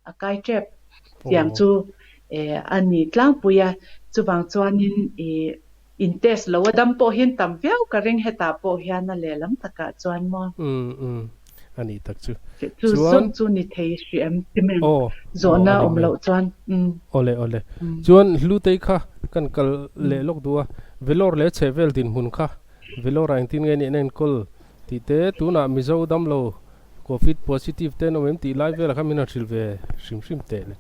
a kai tep tiang chu a ni tlangpui a, chuvang chuanin ih in test lo a dam pawh hian tam viau ka ring hetah pawh hian a lehlam takah chuan maw. Umm umm a nih tak chu. Chu zawng chu ni thei hrih em ti mai ang zawhna awm loh chuan umm. Awle awle. Chuan Hlutei kha kan kal leh lawk duh a, Vellore leh chhehvel dinhmun kha Vellore ah engtin nge nih an enkawl tih te tunah Mizo damlo Covid positive te an awm em tih lai velah khan min han hrilh ve hrim hrim teh le.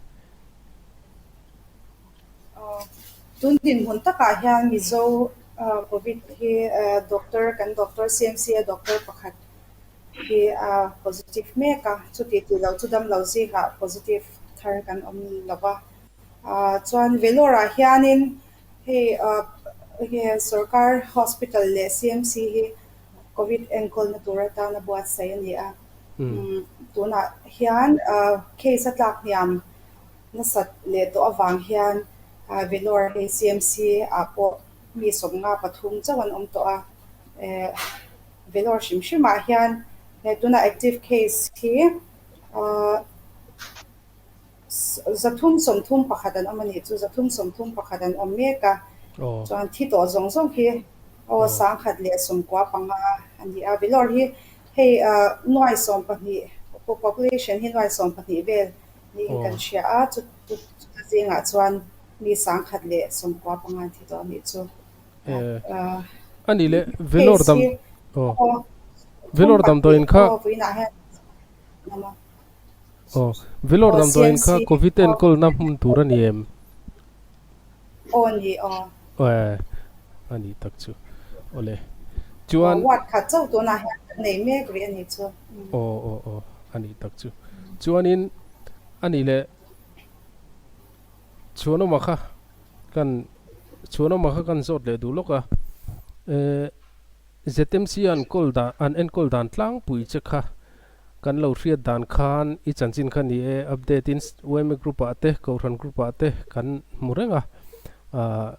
Tun dinhmun takah hian Mizo Covid hi doctor kan doctor CMC a doctor pakhat hi a positive mek a, chuti tih loh chu damlo zingah positive thar kan awm lo va. Chuan Vellore ah hianin hei sorkar hospital leh CMC hi Covid enkawlna tur atana buatsaih a ni a. Tunah hian case a tlak hniam nasat leh tawh avang hian Vellore hei CMC ah pawh mi 53 chauh an awm tawh a. Vellore hrim hrimah hian tunah active case hi 331 an awm a nih chu, 331 an awm mek a, chuan thi tawh zawng zawng hi aw 1095 a ni a, Vellore hi hei nuai 12 population hi nuai 12 vel niin kan hria a, chuta zingah chuan mi 1095 an thi tawh a nih chu. A nih leh Vellore dam aw Vellore damdawiin kha Aw, Vellore damdawiin kha Covid enkawlna hmun tur a ni em? Aw ni aw. Aw, a ni tak chu. Awle. Chuan. Ward khat chauh tunah hian kan nei mek rih a ni chu. Aw aw aw, a ni tak chu. Chuanin a nih leh Chhuanawma kha kan Chhuanawma kha kan zawt leh duh lawk a. Eh. ZMC an kawl dan an enkawl dan tlangpui che kha kan lo hriat dan khan i chanchin kha ni e update in yma group ah te Kohhran group ah te kan hmu reng a ah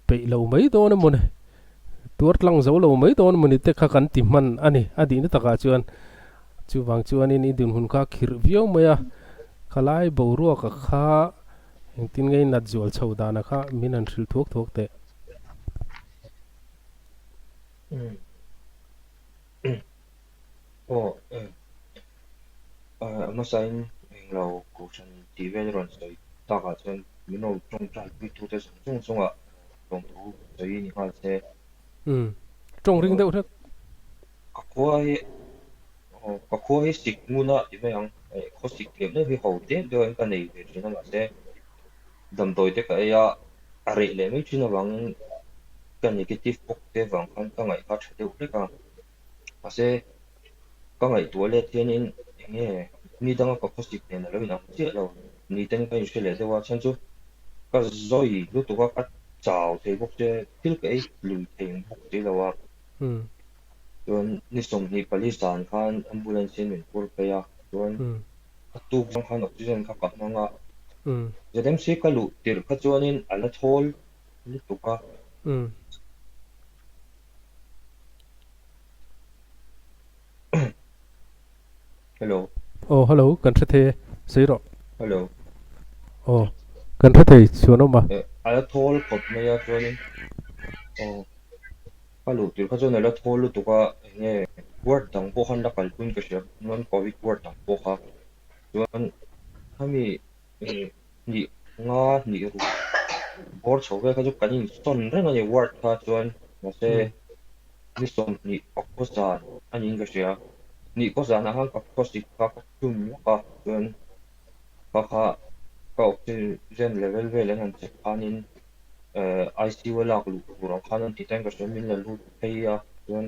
peih lo mai dawn emaw ni tuar tlang zo lo mai dawn emaw ni te kha kan ti hman a ni a dihna takah chuan chuvang chuanin i dinhmun kha khirh viau mai a khalai boruaka kha Engtin nge i nat zual chho dana kha min han hrilh thuak thuak teh. Umm. Aw eh. A hmasain englo kohhran tih vel rawn sawi takah chuan min lo tawngtai puitute zawng zawng chungah lawmthu sawi ni nghal se. Umm. Tawng ring deuh hlek. Ka khua hi aw ka khua hi sik ngun a ti mai ang eh khaw sik leh deuh hi ho deuh deuh in ka nei ve thin a mahse damdawi te ka ei a a reh leh mai thin avangin ka negative bawk te vang khan ka ngaih kha tha deuh hlek a mahse ka ngaihtuah let hianin eng nge ni danga ka khaw sik nen a lo inang chiah lo ni ten ka inhre leh deuh a chhan chu ka zawi lutuk a ka chau thei bawk che thil ka ei lui thei bawk si lo a. Chuan ni 24 zan khan ambulance in min phur phei a, chuan a tuk zawng khan oxygen kha ka hmang a. ZMC ka luh tirh kha chuanin a la thawl lutuk a. Hello. Aw hello kan hre thei e, sawi rawh. Hello. Aw kan hre thei chhuan awm a. A la thawl khawp mai a chuanin aw. Ka luh tirh kha chuan a la thawl lutuk a, eng nge ward dang pawh khan la kalpui ka hria, non covid ward dang pawh kha chuan khami hnih nga hnih ruk bawr chho vel kha chu kan insawn reng a ni ward kha chuan mahse ni 20 pakua zan a niin ka hria, hnih kaw zanah khan ka khawsik kha ka hlum lawk a chuan kha kha ka oxygen level vel an han check khanin. ICU a lak luh tur ang khan an ti tain ka hria min la lut phei a chuan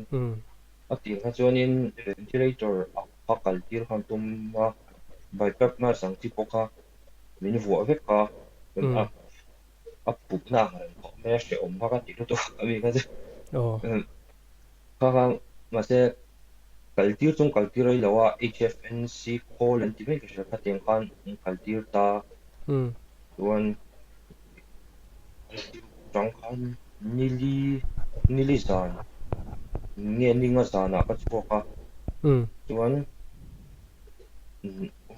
a tir kha chuanin ventilator a kha kal tir khan tum a bypass mask ang chi pawh kha min vuah vek a chuan a a put na ang reng khawp mai a hrehawm kha ka ti lutuk a mi kha chu kha kha mahse kal tir chung kal tir rei lo a HFNC khawl an ti mai ka hria khatiang khan an kal tir ta chuan. Chang khan nili nili zan nge ninga zanah ka chhuak a, chuan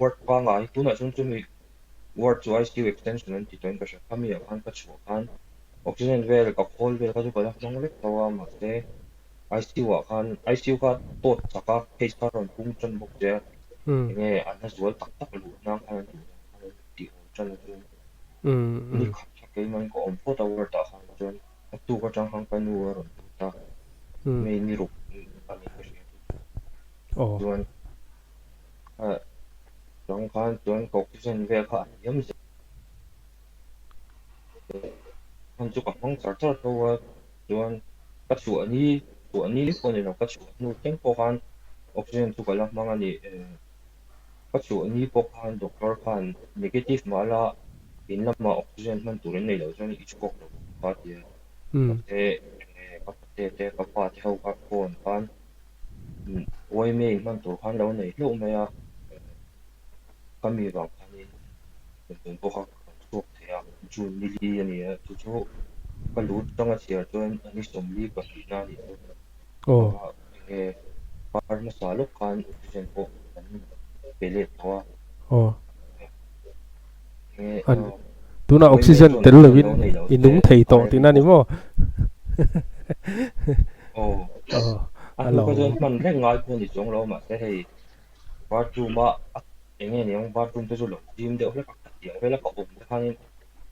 Ward pangngai tunah chuan chumi ward chu ICU extension an ti tawhin ka hria khami ah khan ka chhuah khan oxygen vel ka khawl vel kha chu ka la hmang vek tho a mahse ICU ah khan ICU kha tawt chak a case kha a rawn pung tan bawk che a enge an la zual tak tak luh nan khan an duh dan khan an tih haw tan a chuan ni khat kha keimah in ka awm phawt a ward ah khan chuan a tuk atang khan ka nu a rawn lut a hei ni ruk a ni ka hria chu chuan Chuang khan chuan ka oxygen vel kha a hniam zel khan chu ka hmang char char tho a, chuan ka chhuah ni chhuah ni pawh ni lo ka chhuah hnu thleng pawh khan oxygen chu ka la hmang a ni. Ka chhuah ni pawh khan doctor khan negative mah la in lamah oxygen hman tur in nei loh chuan i chhuak lo kha a ti a, mahse ka pate te ka pa te ho kha phone khan Uaime in hman tur khan lo nei hlauh mai a, ka mi vang khanin tumtum pawh kha ka chhuak thei a, June ni li a ni a, chu chu ka lut tanga chhiar chuan a ni 42 na a nih chu. Kha enge kar hmasa lawk khan oxygen pawh kan pe let tawh a. Tunah oxygen tel lovin i nung thei tawh tihna a ni maw? Aw, a hnu kha chuan hman reng ngai pawh a ni chuang lo mahse hei bathroom a eng nge niang bathroom te chu lo zim deuh hlek a ka tiang vel a ka awm te khanin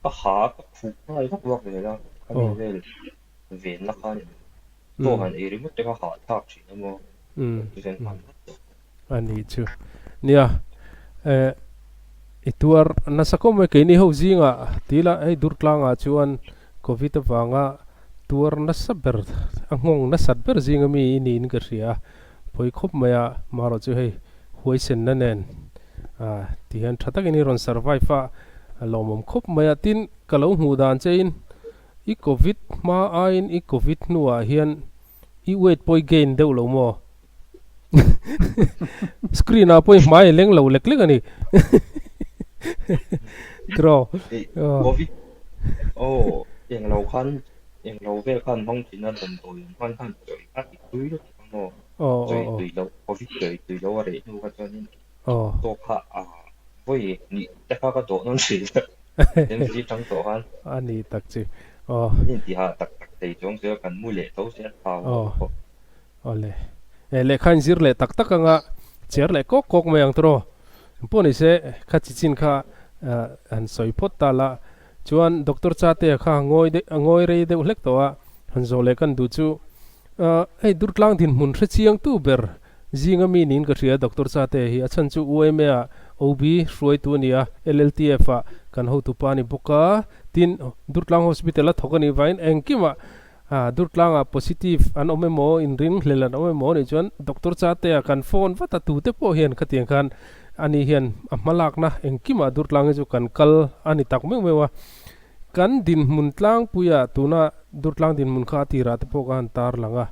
ka ha ka khuh nghal vak vak zel a, khami vel venna khan chaw han ei ringawt te kha hahthlak thin a maw oxygen hman vat tawh. A nih chu. Nia, eh, i tuar nasa khawp mai keini ho zingah ti ila hei Durtlangah chuan Covid avanga tuar nasa ber, a nghawng nasat ber zinga mi i niin ka hria a, pawi khawp mai a, marawh chu hei huaisenna nen ah ti hian tha takin i rawn survive a, a lawmawm khawp mai a, tin ka lo hmuh dan chein i Covid hma aiin i Covid hnuah hian i weight pawh i gain deuh lo maw? Screen ah pawh i hmai a leng lo lek lek a ni. Tiraw? Covid aw eng lo khan eng lo vel khan hmang thin a damdawi an hman khan chawi kha ti tui lutuk ang aw. Chawi tui loh covid chawi tui loh a reh hnu kha chuanin tawk kha a vawi hnih te kha ka dawh nawn thin a MC tang tawh khan. A ni tak chu aw. An intihah tak tak thei chuang zel kan mu leh tho zel thau bawk. Awle. Eh, lehkha in zir leh tak tak anga cher leh kawk kawk mai ang tawh. Pawh ni se, kha chi chin kha han sawi phawt ta la. Chuan Doctor Chatea kha ngawi deuh, a ngawi rei deuh hlek tawh a, han zawh leh kan duh chu, hei Durtlang dinhmun hre chiang tu ber zinga mi niin ka hria Doctor Chatea hi, a chhan chu UMA ah OB hruaitu a ni a, LLTF ah kan hotupa a ni bawk a, tin Durtlang Hospital a thawk a nih vangin engkimah A, Durtlangah positive an awm emaw, inringhlel an awm emaw nih chuan Doctor Chatea kan phone vat a, tute pawh hian khatiang khan ani hian a hmalakna engkimah Durtlang hi chu kan kal a ni tak meuh meuh a. Kan dinhmun tlangpuiah tuna Durtlang dinhmun kha a tirah te pawh ka han tar lang a,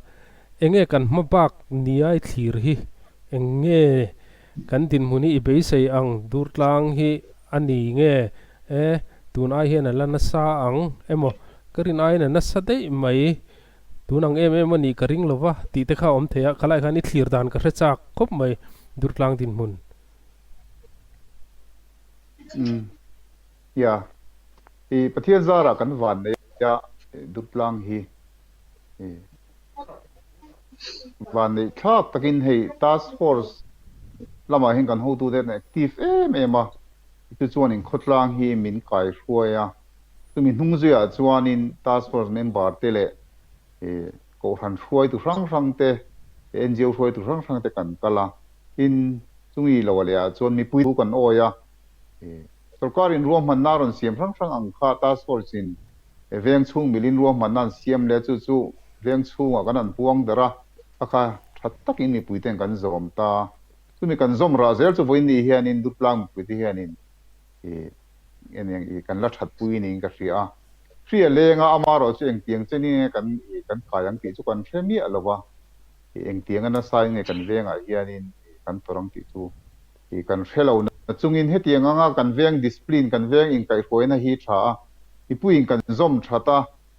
enge kan hma bak niai thlir hi eng nge kan dinhmun hi i beisei ang Durtlang hi a ni nge e tun ai hian a la nasa ang emaw Ka rin aiin a nasa daih mai, tun ang em em a nih ka ring lo va tih te kha a awm thei a, khalai khan i thlir dan ka hre chak khawp mai Durtlang dinhmun. Umm ya, i Pathian zarah kan van nei a Durtlang hi i van neih thlak takin hei task force lamah hian kan hotute an active em em a, chu chuanin khawtlang hi min kaihruai a. Chumi hnung zuiah chuanin Task Force member te leh Kohhran hruaitu hrang hrang te, NGO hruaitu hrang hrang te kan kal a. Tin, chumi lo lehah chuan mipui thu kan awi a. Sorkarin ruahmanna a rawn siam hrang hrang ang kha Task Force in veng chhung milin ruahmanna an siam leh chu chu veng chhungah kan han puang darh a, kha kha tha takin mipui ten kan zawm ta. Chumi kan zawm rah zel chu vawiin ni hianin Durtlang mipui te hianin eng i kan la that pui niin ka hria a. Hria lenga amarawh chu engtiang chen nge kan i kan kai ang tih chu kan hre miah lo va, i engtianga nasa in nge kan vengah hianin i kan tawrh ang tih chu i kan hre lo na chungin hetiang anga kan veng discipline, kan veng inkaihhruaina hi tha a, mipuiin kan zawm that a,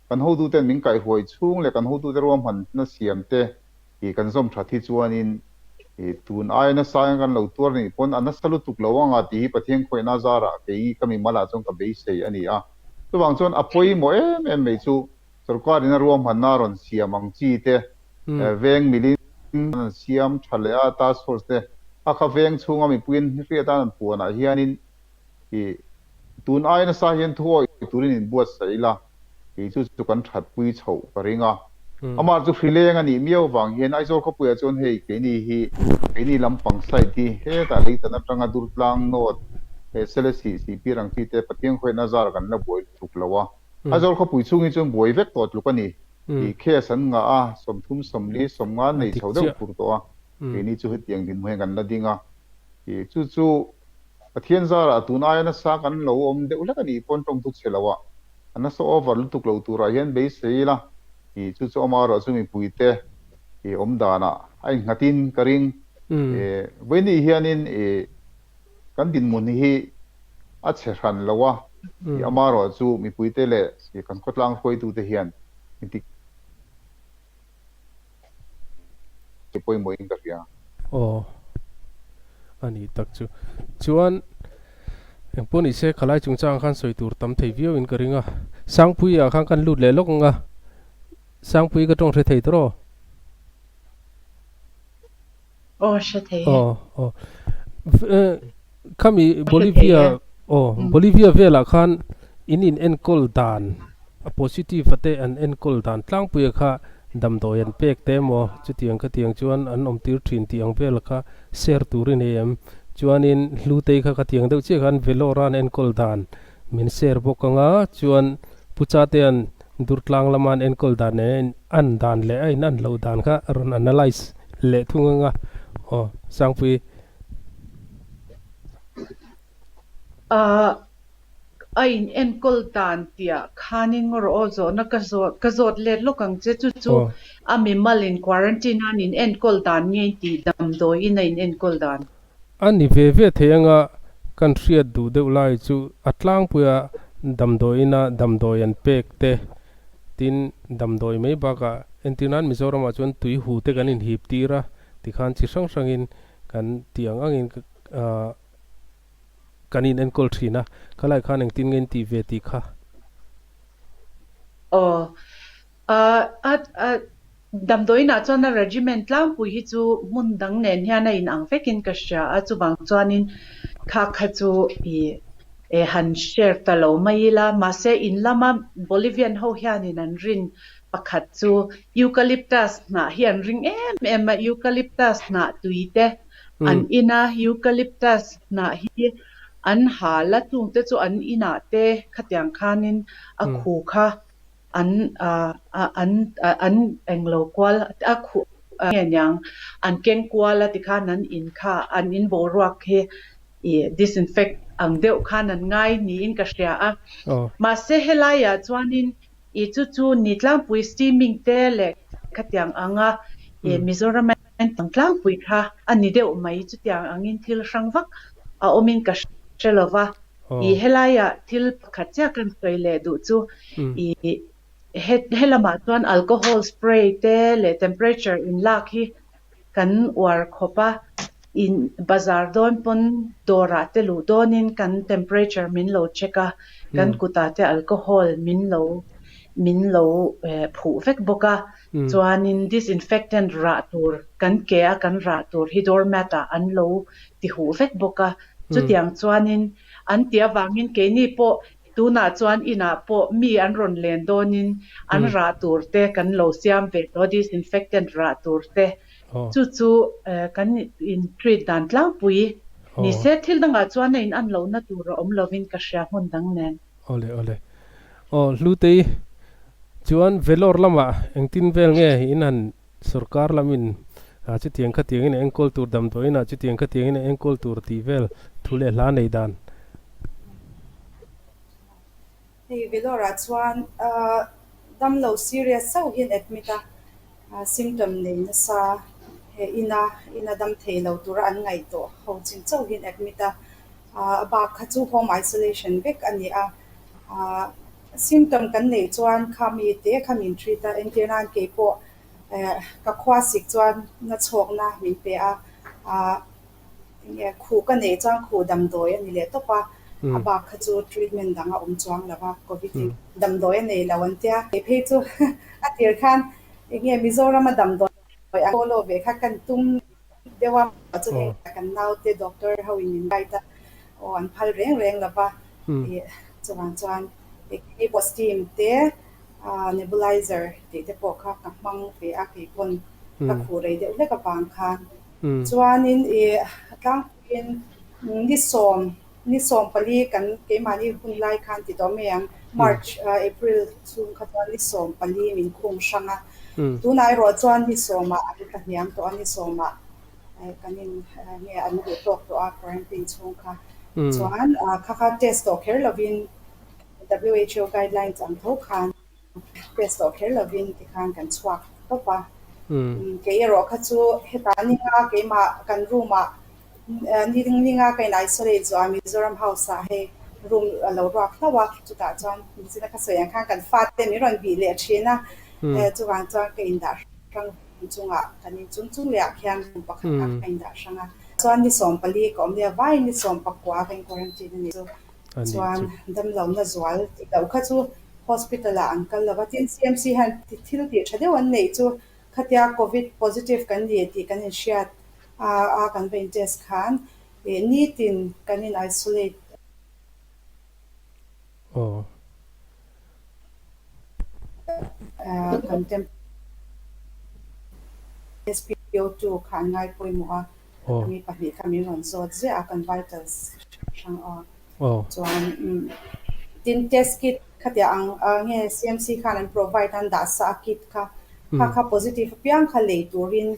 kan hotuten min kaihhruai chhung leh kan hotute ruahmanna siam te i kan zawm that hi chuanin i. I tun aia nasa in kan lo tuar nih pawn a nasa lutuk lo anga tih hi Pathian khawihna zarah kei ka mimal ah chuan ka beisei a ni a. Chuvang chuan a pawimawh em em mai chu sorkar in a ruahmanna a rawn siam ang chi te, veng milin an siam tha leh a, task force te a kha veng chhunga mipuiin hriat a an puanah hianin i tun aia nasa hian thu awih turin inbuatsaih ila kei chu chu kan thatpui chhoh ka ring a. Amah chu hrileng a nih miau vang hian Aizawl khawpuiah chuan hei keini hi keini lampang side hi hetah leitan atanga Durtlang North leh Selesih Sihpir ang chi te Pathian khawihna zar kan la buai tluk lo a. Aizawl khawpui chhung hi chuan buai vek tawh tluk a ni. Tih case an ngah a, 30, 40, 50 nei chho deuh tur tawh a, keini chu hetiang dinhmun hian kan la ding a. Chu chu Pathian zarah tun aia nasa kan lo awm deuh hlek a nih pawn tawngtu chhe lo ah a nasa over lutuk lo turah hian beisei ila tih chu chu amaherawh chu mipuite ih awm danah a innghatin ka ring. Vawiini hianin ih kan dinhmun hi a chhe hran lo a ih amaherawh chu mipuite leh ih kan khawtlang hruaitute hian inti Ti pawimawhin ka hria. Aw, a ni tak chu. Chuan engpawh ni se khalai chungchangah khan sawi tur tam thei viauin ka ring a. Sangpuiah khan kan lut leh lawk ang a, Sangpui ka tawng hre thei tawh rawh. Aw, hre thei e. Aw, aw. Khami Bolivia, aw, Bolivia velah khan in in enkawl dan, a positive a te an enkawl dan tlangpuia kha damdawi an pek te emaw chutiang khatiang chuan an awm tir thin tih ang vel kha share tur i nei em? Chuanin Hlutei kha khatiang deuh chiah khan Vellore an enkawl dan min share bawk ang a, chuan Pu Chatea'n Durtlang lama an enkawl dan nen a in an dan leh a in an loh dan kha rawn analyse leh thung ang a, aw Sangpui. Ahh a in enkawl dan tihah khanin ngaw rawh aw zawhna ka zawt ka zawt let lawk ang che chu chu a mimal in quarantine a an in enkawl dan nge in tih damdawiin a in enkawl dan. A ni ve ve thei anga kan hriat duh deuh lai chu a tlangpuia damdawiina damdawi an pek te tin damdawi mai bakah entir nan Mizoramah chuan tui hu te kan inhip tir a tikhan chi hrang hrangin kan tih ang angin ahh kan in enkawl thin a, khalai khan engtin nge in tih ve tih kha? Aw, a a damdawiinah chuan a regiment tlangpui hi chu hmun dang nen hian a inang vekin ka hria a, chuvang chuanin kha kha chu i han share ta lo mai ila, mahse in lama Bolivian ho hianin an rin pakhat chu eucalyptus hnah hi an ring em em a, eucalyptus hnah tui te An ina eucalyptus hnah hi an hal a, chungte chu an inah te khatiang khanin a khu kha an an an englo kual a khu nge niang an keng kual a tikhan an in kha an in boruak hi ih disinfect ang deuh khan an ngai niin ka hria a. Mahse helaiah chuanin ih chu chu ni tlangpui steaming te leh khatiang anga ih Mizoram Engtang tlangpui kha a ni deuh mai, chutiang angin thil hrang vak a awmin ka hre lo va. I helaiah thil pakhat chiah kan sawi leh duh chu i he lamah chuan alcohol spray te leh temperature inlak hi kan uar khawp a, in bazar dawn pawn dawrah te luh dawnin kan temperature min lo check a, kan kutah te alcohol min lo min lo phuh vek bawk a. Chuanin disinfectant rah tur kan ke a kan rah tur hi doormat ah an lo ti huh vek bawk a. Chutiang chuanin an tih avangin keini pawh tunah chuan inah pawh mi an rawn len dawnin an rah tur te kan lo siam ve tawh disinfectant rah tur te. Chu chu kan in treat dan tlangpui ni se thil dangah chuan a in an lohna tur a awm lovin ka hria hmun dang nen. Awle awle. Aw Hlutei chuan Vellore lamah engtin vel nge in han sorkar lamin chutiang khatiangin a enkawl tur damdawiinah chutiang khatiangin a enkawl tur tih vel thu leh hla nei dan. Hei Vellore ah chuan damlo serious chauh hian admit a, symptom nei nasa he ina ina dam thei lo tura an ngaih tawh ho chin chauh hian admit a. A bak kha chu home isolation vek a ni a, symptom kan neih chuan kha mi te kha min treat a, entir nan keipawh ka khua sik chuan na chhawkna min pe a. Enge khuh ka neih chuan khuh damdawi a ni leh tawp a, a bak kha chu treatment dang a awm chuang lo a, covid in damdawi a nei lo an tia. Kei phei chu a tir khan enge Mizoram a damdawi a follow ve kha kan tum deuh a, chu heng kan naute doctor ho in min guide a, aw an phal reng reng lo va, ih chuvang chuan kidney pawh steam te nebulizer tih te pawh kha ka hmang ve a, kei pawn ka khuh rei deuh hlek avang khan. Chuanin ih tlangpuiin ni sawm ni 14 kan keimahni hun lai khan ti tawh mai ang March April chhung kha chuan ni 14 min khung hrang a, tunah erawh chuan ni sawmah an tla hniam tawh a, ni sawmah kan in nge an duh tawk tawh a quarantine chhung kha chuan kha kha test tawh kher lovin WHO guidelines ang tho khan. Test tawh kher lovin tikhan kan chhuak tawp a. Kei erawh kha chu hetah ninga keimah kan room ah ninga ka in isolate zawh a Mizoram house ah hei room a lo ruak hlauh a, chutah chuan Michina ka sawi ang khan kan fate min rawn bih leh thin a, chuvang chuan ka indah hrang chungah kan in chung chung leh ah khian room pakhat ah ka indah hrang a. Chuan ni 14 ka awm nia vaiin ni 19 ka in quarantine a nih chu. Chuan damlohna zual tih loh kha chu Hospital ah an kal lo va, tin CMC hian thil tih tha deuh an neih chu khatia Covid positive kan ni tih kan inhriat a kan va in test khan ih nitin kan in isolate. Aw. Kan temp SPO2 kha an ngai pawimawh a. Ami pahnih kha min rawn zawt ziah a, kan vitals hrang a. Chuan tin test kit khatiah ang nge CMC khan an provide an dah sa a kit kha, kha kha positive apiang kha lei turin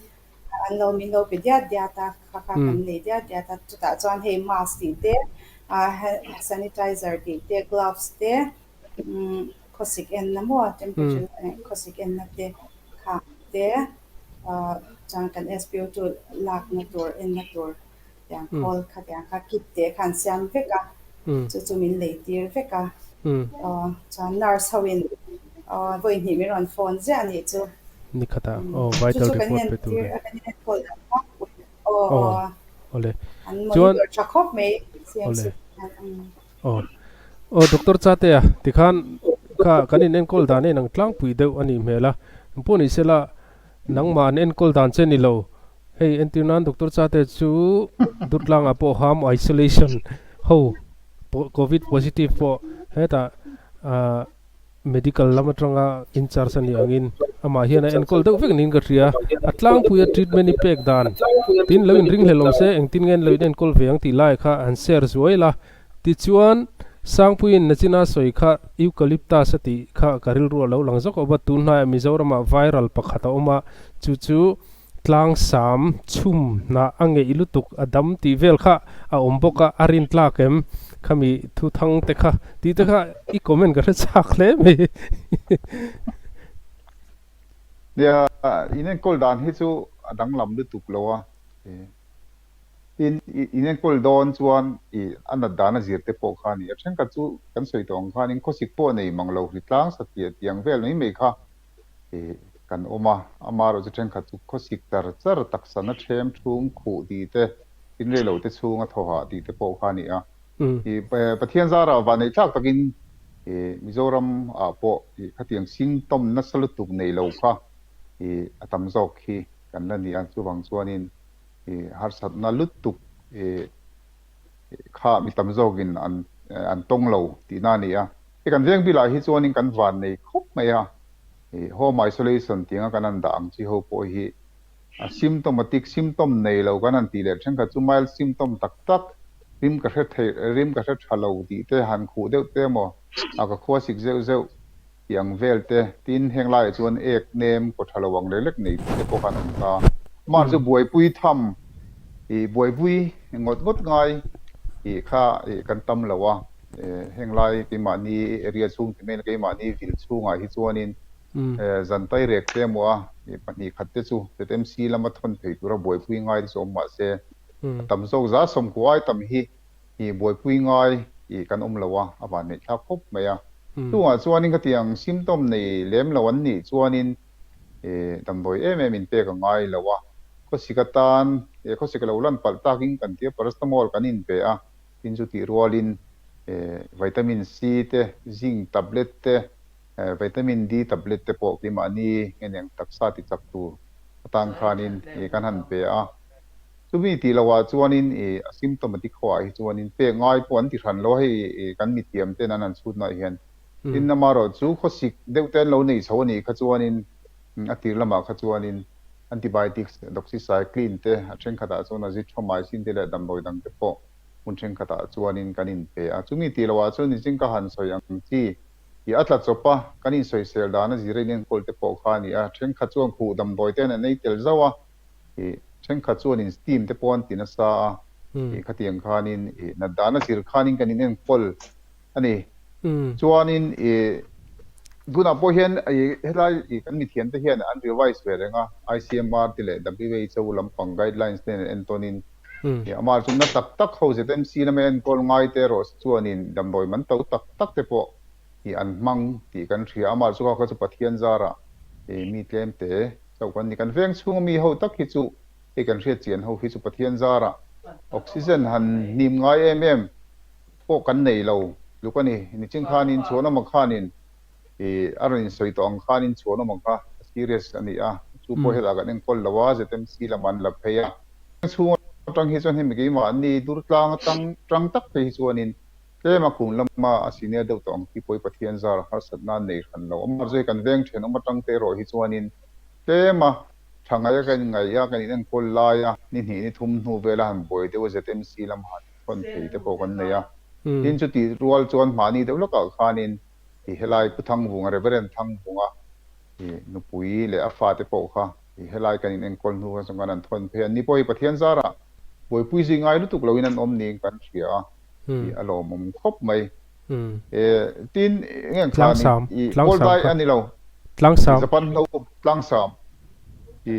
an lo min lo pe diat diat a, kha kha kan lei diat diat a. Chutah chuan hei mask tih te, sanitizer tih te, gloves te, khawsik enna maw temperature khawsik enna te kha te chuan kan SPO2 lakna tur enna tur tiang khawl kha tiang kha kit te kha an siam vek a chu chu min lei tir vek a chuan nurse ho in vawi hnih min rawn phone ziah a nih chu ni khatah aw vital report pe tur aw awle an monitor tha khawp mai CMC Aw. Aw Doctor Chatea, tikhan kha kan in enkawl dan a inang tlangpui deuh a nih hmel a, pawh ni sela nangmah an enkawl dan che ni lo. Hei entir nan Doctor Chatea chu Durtlangah pawh ham isolation ho covid positive pawh hetah ah Medical lam atanga in charge a nih angin amah hian a enkawl deuh vek niin ka hria. A tlangpuia treatment i pek dan tin lo inringhlel awm se engtin nge an lo in enkawl ve ang tih lai kha han share zuai la. Tichuan, Sangpuiin Nachina sawi kha Eucalyptus a tih kha ka rilru a lo lang zawk awm a, tun hnaiah Mizoramah viral pakhat a awm a, chu chu Tlangsam chhum hnah a ngeih lutuk a dam tih vel kha a awm bawk a, a rin tlak em? Khami thu thang te kha tih te kha i comment ka hre chak hle mai. Nia, in enkawl dan hi chu a danglam lutuk lo a, tin in enkawl dawn chuan i a nat dan a zir te pawh kha a ni. A thenkhat chu kan sawi tawh ang khanin khawsik pawh nei mang lo hritlang satliah tiang vel mai mai kha kan awm a, amaherawhchu thenkhat chu khawsik char char taksana them thum khuh tih te, tin rei lo te chhunga thaw hah tih te pawh kha a ni a. Pathian zarah vanneih thlak takin Mizoram ah pawh khatiang symptom nasa lutuk nei lo kha a tam zawk hi kan la ni a, chuvang chuanin harsatna lutuk kha mi tam zawkin an tawng lo tihna a ni a. Hei kan veng bilah hi chuanin kan van nei khawp mai a, home isolation tih anga kan han dah ang chi ho pawh hi a symptomatic, symptom nei lo kan han tih leh thenkhat chu mild symptom tak tak, rim ka hre thei, rim ka hre tha lo tih te han khuh deuh te emaw a ka khua sik zeuh zeuh tih ang vel te, tin heng laiah chuan ek nem kaw tha lo ang lek lek nei tih te pawh khan awm ta. Amah chu buaipui tham, ih buaipui ngawt ngawt ngai tih kha ih kan tam lo a. Heng lai keimahni area chhung ti mai keimahni vil chhungah hi chuanin zan tai rek te emaw a pahnih khat te chu ZMC lama thawn phei tura buaipui ngai te chu awm mah se a tam zawk za sawmkua ai tam hi buaipui ngai kan awm lo a, a van ngaihthlak khawp mai a. Chungah chuanin khatiang symptom nei lem lo an nih chuanin damdawi em em in pek a ngai lo a. Khawsik atan khawsik a lo lan palh takin kan tia paracetamol kan inpe a, tin chu tih rualin vitamin C te, zinc tablet te, vitamin D tablet te pawh keimahni ngeneng taksa ti chak tur atan khanin kan han pe a. Chumi tih lohah chuanin a symptomatic ho ah hi chuanin pek ngai pawh an ti hran lo a, hei kan mithiam ten an han chhutnaah hian. Tin amaherawhchu khawsik deuh te an lo nei chho a nih kha chuanin A tir lamah kha chuanin antibiotics, doxycycline te, a thenkhatah chuan azithromycin te leh damdawi dang te pawh hmun thenkhatah chuanin kan inpe a. Chumi tih lohah chuan niching ka han sawi ang chi i a tla chawp a, kan insawisel dan a zir a inenkawl te pawh kha a ni a. Thenkhat chuan khuh damdawi te an ei tel zauh a, ih thenkhat chuanin steam te pawh an ti nasa a, ih khatiang khanin ih nat dan a zir khanin kan inenkawl a ni. Chuanin i tunah pawh hian i helai i kan mithiam te hian an revise ve reng a, ICMR te leh WHO lampang guidelines te nen entawnin i amah chu na tak tak ho ZMC lama enkawl ngai te erawh chuanin damdawi man to tak tak te pawh i an hmang tih kan hria. Amah chu kha chu Pathian zarah i mi tlem te chauh kan ni. Kan veng chhunga mi ho tak hi chu hei kan hriat chian ho hi chu Pathian zarah oxygen han hnim ngai em em pawh kan nei lo tluk a ni. Nichin khanin chhuanawma khanin ih a rawn insawi tawh ang khanin chhuanawma kha a serious a ni a, chu pawh hetah kan enkawl lo a, ZMC lamah an la phei a. Chhung atang hi chuan hemi keimahni durtlang atang tang tak phei hi chuanin tlem a kum lama a senior deuh tawh ang khi pawh hi Pathian zar harsatna an nei hran lo. Amah chu hei kan veng thenawm atang te erawh hi chuanin tlem a tha ngaih a kan inngaih a, kan inenkawl lai a, ni hnih ni thum hnu vela han buai deuh a ZMC lamah han Thawn thei te pawh kan nei a. Tin chutih rual chuan mahni deuh lawkah khanin i helai Pu Thangvunga, Reverend Thangvunga i nupui leh a fate pawh kha i helai kan inenkawl hnu khan chuan kan han thawn phei a. Ni pawh hi Pathian zarah buaipui zui ngai lutuk loin an awm niin kan hria a, i a lawmawm khawp mai. E tin eng eng khan i Kawldai a ni lo, Japan hlo Tlangsam i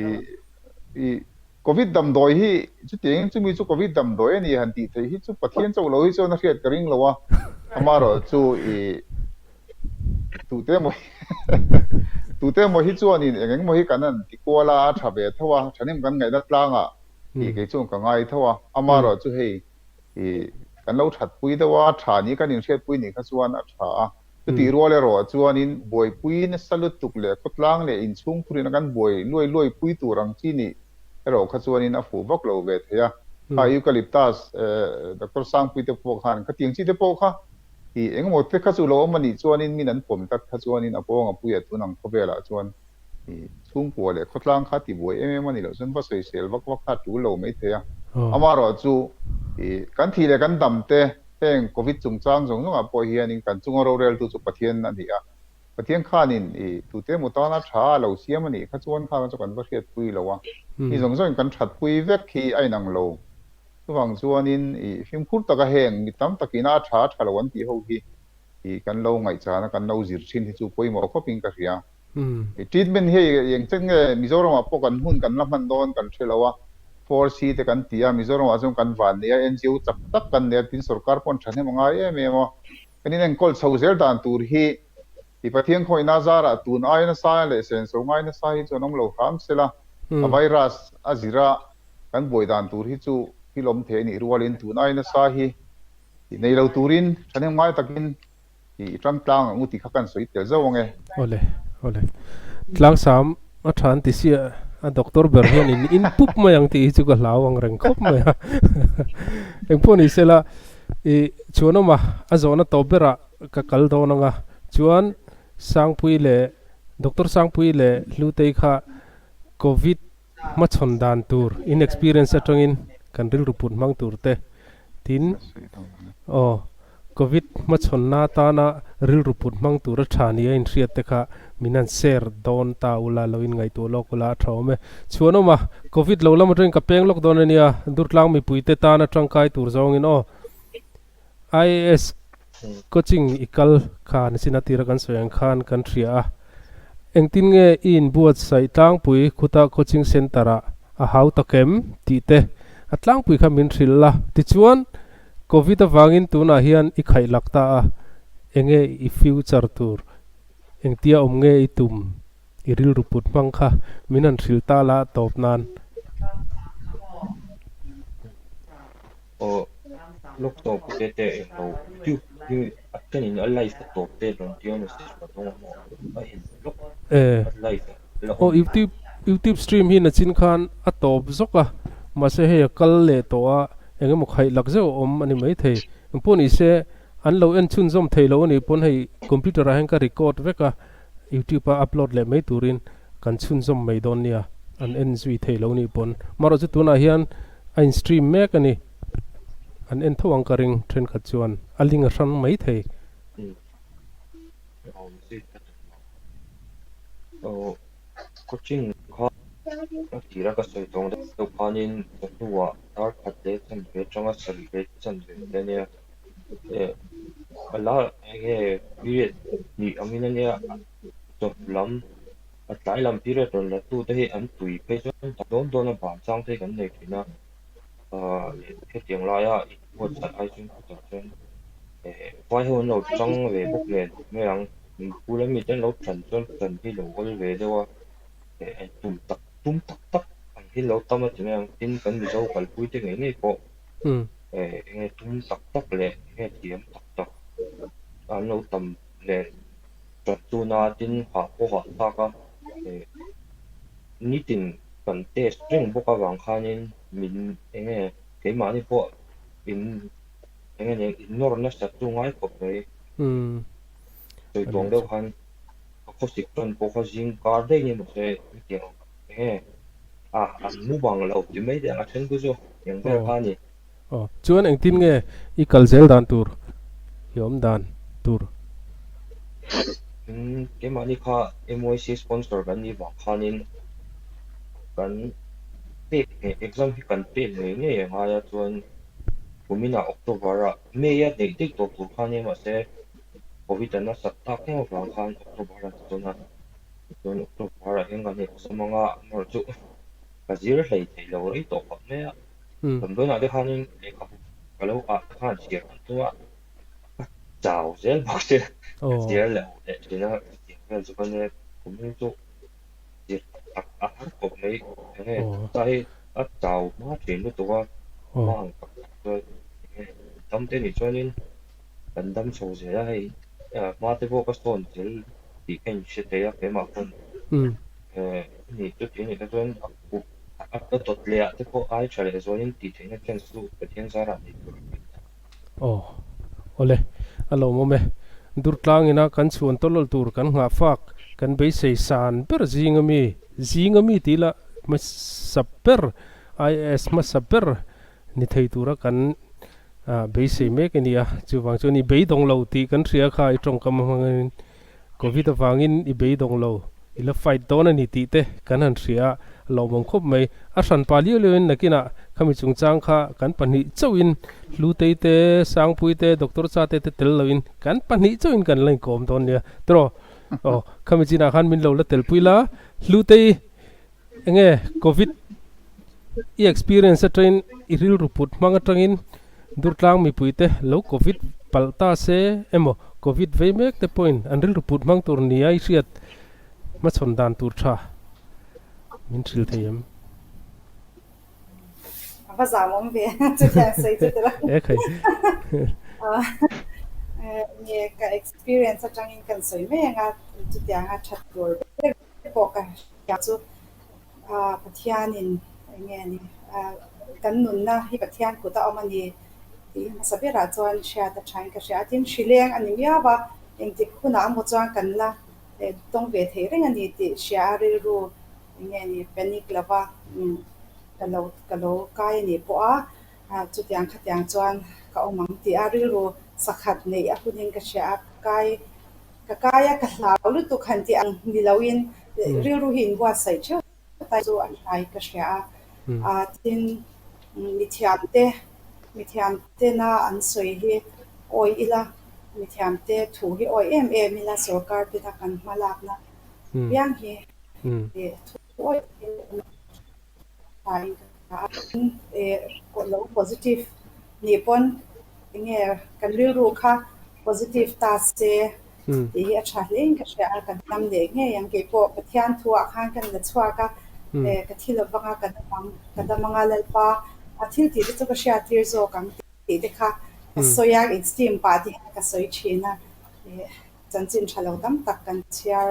i Covid damdawi hi chutiangin chumi chu Covid damdawi a ni han tih theih hi chu Pathian chauh lo hi chuan a hriat ka ring lo a, amaherawhchu i tute emaw tute emaw hi chuanin eng engemaw hi kan han ti kual a, a tha ve tho a, thahnem kan ngaihna tlangah tih kei chuan ka ngai tho a, amaherawhchu hei i kan lo thatpui deuh a, tha ni kan inhriatpui nih kha chuan a tha a. Chutih rual erawh chuanin buaipui nasa lutuk leh khawtlang leh inchhung khurina kan buai luai luai pui tur ang chi nih erawh kha chuanin a fuh vak lo ve thei a. Kha Eucalyptus Doctor Sangpui te pawh khan khatiang chi te pawh kha ih engemaw te kha chu lo awm a nih chuanin min an pawm tlat kha chuanin a pawng a puia tun ang khawvelah chuan ih chhungkua leh khawtlang kha tibuai em em a ni loh chuan va sawisel vak vak kha a tul lo maithei a. Amaherawhchu ih kan thih leh kan dam te Heng Covid chungchang zawng zawngah pawh hianin kan chunga roreltu chu Pathian a ni a. Pathian khanin i tute emaw tana tha a lo siam a nih kha chuan kha chu kan va hriatpui lo a. Mi zawng zawngin kan thatpui vek hi a inang lo. Chuvang chuanin i fimkhur taka heng mi tam takin a tha tha lo an tih ho hi i kan lo ngaihchana kan lo zir thin hi chu pawimawh khawpin ka hria. I treatment hi eng chet nge Mizoramah pawh kan hun kan la hman dawn kan hre lo a, 4C te kan ti a, Mizoramah chuan kan van nei a, NGO chak tak kan nei a, tin sorkar pawh an thahnem a ngai em em a, kan inenkawl chho zel dan tur hi i Pathian khawihna zarah tun ai nasa leh senso ngai nasa hi chuan awm lo hram se la, a virus a zira kan buai dan tur hi chu thil awm thei a nih rualin tun ai nasa hi nei lo turin thahnem ngai takin I ram tlang ang u tih kha kan sawi tel zauh ang e. Awle, awle. Tlangsam a tha an ti sia, a doctor ber hian in in pup mai ang tih hi chu ka hlau ang reng khawp mai a. Engpawh ni sela, i chhuanawma a zawhna tawp berah ka kal dawn ang a, chuan Sangpui leh Doctor Sangpui leh Hlutei kha Covid Hmachhawn dan tur in experience atangin kan rilru put hmang tur te tin aw Covid hmachhawnna atana rilru put hmang tur a tha nia inhriat te kha min han share dawn ta ula lo in ngaihtuah lawk ula a tha awm e. Chhuanawm a Covid lo lam atangin ka peng lawk dawn ania Durtlang mipuite tana tangkai tur zawngin aw IAS Coaching i kal kha nichin a tira kan sawi ang khan kan hria a, engtin nge i inbuatsaih tlangpui khuta coaching centre ah a hau tak em tih te a tlangpui kha min hrilh la. Tichuan, Covid avangin tunah hian i khaih lak ta a, enge i future tur, engtia awm nge i tum, i rilru put hmang kha min han hrilh ta la tawp nan Aw lawk tawh pu tete englo youtube hi a thenin a live a tawp te rawn tia message ka dawng a maw a en lawk a live a la Aw awm youtube youtube stream hi nachin khan a tawp zawk a mahse hei a kal leh tawh a eng emaw khaih lak zeuh a awm a ni maithei engpawh ni se an lo en chhunzawm thei lo a nih pawn hei computer ah hian ka record vek a youtube a upload leh mai turin kan chhunzawm mai dawn nia, an en zui thei lo nih pawn. Marawh chu tunah hian a in stream mek a ni, an en tho ang ka ring thenkhat chuan a link a hrang mai thei. Coaching kha a tira ka sawi tawng deuh khanin chawhnuah dar khat leh chanve atanga sarih leh chanve te ania a la enge period hnih angin ania chawhnu lam A tlai lam period rawn la tute hi an tui phei chuan ta dawn dawn a ban chang te hi kan nei thin a, ahh hetiang laia inbuatsaih ai chuan khutah chuan eh vai ho an lo chang ve bawk nen mai ang, bul ami te an lo tan chuan tan hi lo awl ve deuh a, eh an tum tak tum tak tak ang hi lo tam a ti mai ang, tin kan Mizo kalpui te ngei ngei pawh eh enge tum tak tak leh enge thiam tak tak an lo tam nen. Tuna tin hah pawh hah thlak a, eh nitin kan test reng bawk avang khanin min eng nge keimahni pawh in eng nge in nawr nasat chu ngai khawp mai. Sawi tuang deuh khan ka khawsik tan pawh kha zing kar daih ni mahse hetiang eng nge a an mu bang lo ti mai teh ang a then chu chu eng vel kha a ni. Aw, chuan engtin nge i kal zel dan tur, i awm dan tur? Umm, keimahni kha MYC sponsor kan nih vang khanin kan pek ngei, exam hi kan pek ngei ngei a ngai a, chuan kuminah October ah May a neih daih tawh tur kha ania mahse Covid a nasat tak em avang khan October ah chuan a, chuan October ah hian kan exam anga amaherawhchu ka zir hlei thei lo rei tawh khawp mai a. Damdawiinah te khanin lehkhabu ka lo ah te khan chhiar kan tum a, ka chau zel bawk sia, ka chhiar leh huh leh thin a, chutiang vel chu ka nia kum chu zir tak tak a har khawp mai, enge taksa hi a chau hma thin lutuk a, hma ang tak tak chuan enge dam te nih chuanin kan dam chho zel a, hei hma te pawh ka sawn zel tih ka inhre thei a keimah pawn ni chuti anih te chuan a kut A dawt leh ah te pawh ai tha leh zualin tih theihna chance chu Pathian zarah nei tur a kan ta. Aw. Awle. A lawmawm e. Durtlang ina kan chhuan tawlawl tur kan nghah fak kan beisei san ber zing ami, zing ami tih lah hmasa ber, IAS hmasa ber ni thei tura kan beisei mek a ni a. Chuvang chuan i beidawng lo tih kan hria kha i tawngkam hmangin Covid avangin i beidawng lo, i la fight dawn a ni tih te kan han hria a, a lawmawm khawp mai. A hranpa liau liauin nakinah khami chungchang kha kan pahnih chauhin Hlutei te, Sangpui te, Doctor Chate te tel loin kan pahnih chauhin kan la inkawm dawn nia. Tiraw? Aw, khami chinah khan min lo la telpui la, Hlutei Enge Covid i experience atangin i rilru put hmang atangin Durtlang mipuite lo Covid palh ta se emaw Covid vei mek te pawhin an rilru put hmang tur nia i hriat hmachhawn dan tur tha min hrilh thei em? A va zam awm ve chutiang sawi chu tila. E khai. Nge ka experience atangin kan sawi mai anga chutianga that tur ber pawh ka hria chu Pathianin eng nge ni kan nunna hi Pathian kut a awm a ni tih hmasa berah chuan hriat a thain ka hria a, tin hrileng a ni miau a, engtik hunah emaw chuan kan la tawng ve thei reng a ni tih hria a rilru eng nge ni panic lova ka lo ka lo kai a nih pawh a chutiang khatiang chuan ka awm ang tih a rilru sakhat neih a hunin ka hria a kai Ka kai a, ka hlau lutuk han tih ang ni loin rilru hi inbuatsaih theuh ta chu a hlai ka hria a. Tin, mithiamte, mithiamtena an sawi hi awi ila, mithiamte thu hi awi em em ila sorkar tena kan hma lakna piang hi thu awi Lo positive nih pawn enge kan rilru kha positive ta se tih hi a tha hle in ka hria a, ka dam leh ngei ang keipawh Pathian thu ah khan ka la chhuak a, ka thi lovang a ka dam ang ka dam anga Lalpa A thil tih te chu ka hriat tir zawk ang tih te kha ka sawi a, in steam pah te hian ka sawi thin a, chanchin tha lo tam tak kan chhiar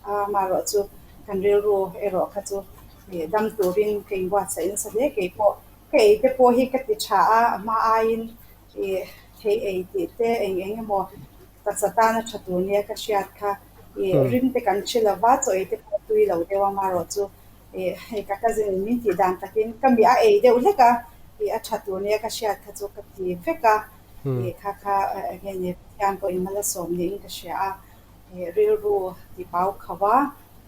a, amaherawh chu kan rilru erawh kha chu dam turin ka inbuatsaih nasa hle keipawh ka ei te pawh hi ka ti tha a, a hma aiin thei ei tih te eng eng emaw taksa tana tha tur nia ka hriat kha rim te kan hre lova chaw ei te pawh tui lo deuh a, amaherawh chu Ih, hei ka cousin in min tih dan takin ka mi a ei deuh hlek a, ih a tha tur nia ka hriat kha chu ka ti vek a, ih kha kha enge ni Pathian pawh in malsawm niin ka hria a, ih rilru ti pau kho a,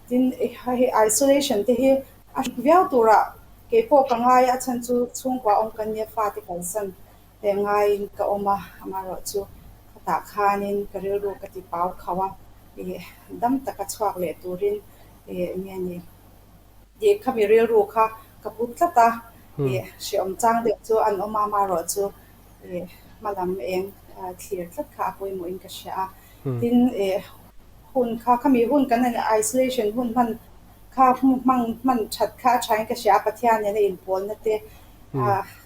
tin hei isolation te hi a hrik viau turah keipawh ka ngai a, a chhan chu chhungkua awm kan nia fate kalsan leh ngaiin ka awm a, amaherawhchu khatah khanin ka rilru ka ti pau kho a, ih dam taka chhuak leh turin ih enge ni. Tih kha mi rilru kha ka pu tlat a, ih hreawm chang deuh chu an awm a, amaherawhchu ih hma lam eng thlir tlat kha a pawimawhin ka hria a. Tin, ih hun kha khami hun kan isolation hun hman kha hmang hman that kha a thain ka hria a, Pathian nena inpawlna te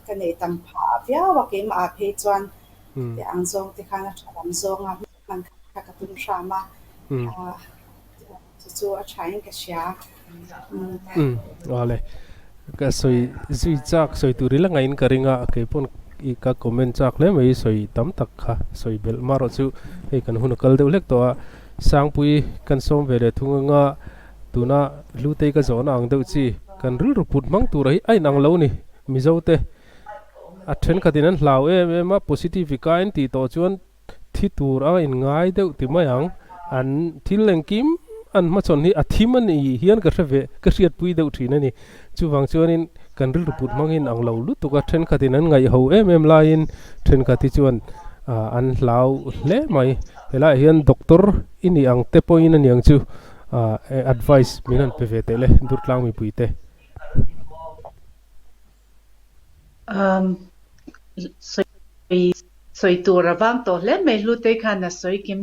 ka neih tam phah viau a, keimah ah phei chuan tih ang zawng te khan a tha lam zawng a. Hman kha ka tum hram a, chu chu a tha in ka hria. Umm awle ka sawi zui chak sawi tur ila ngaih in ka ring a kei pawn i ka comment chak hle mai sawi tam tak kha sawi belh mah erawh chu hei kan hun a kal deuh hlek tawh a Sangpui kan sawm ve leh thung anga tuna Hlutei ka zawhna ang deuh chi kan rilru put hmang tura hi a inang lo ni Mizo te a thenkhatin an hlau em em a positive i kain tih tawh chuan Thi tur a inngai deuh ti mai ang. An thil engkim an hmachhawn hi a thim a ni hian ka hre ve, ka hriatpui deuh thin a ni. Chuvang chuanin kan rilru put hmangin ang lo lutuk a, thenkhatin an ngaihho em em laiin thenkhat hi chuan an hlau hle mai. Helaiah hian doctor i nih ang te pawhin a niang chu advice min han pe ve teh le Durtlang mipuite. Sawi sawi tur a vang tawh hle mai Hlutei khan a sawi kim.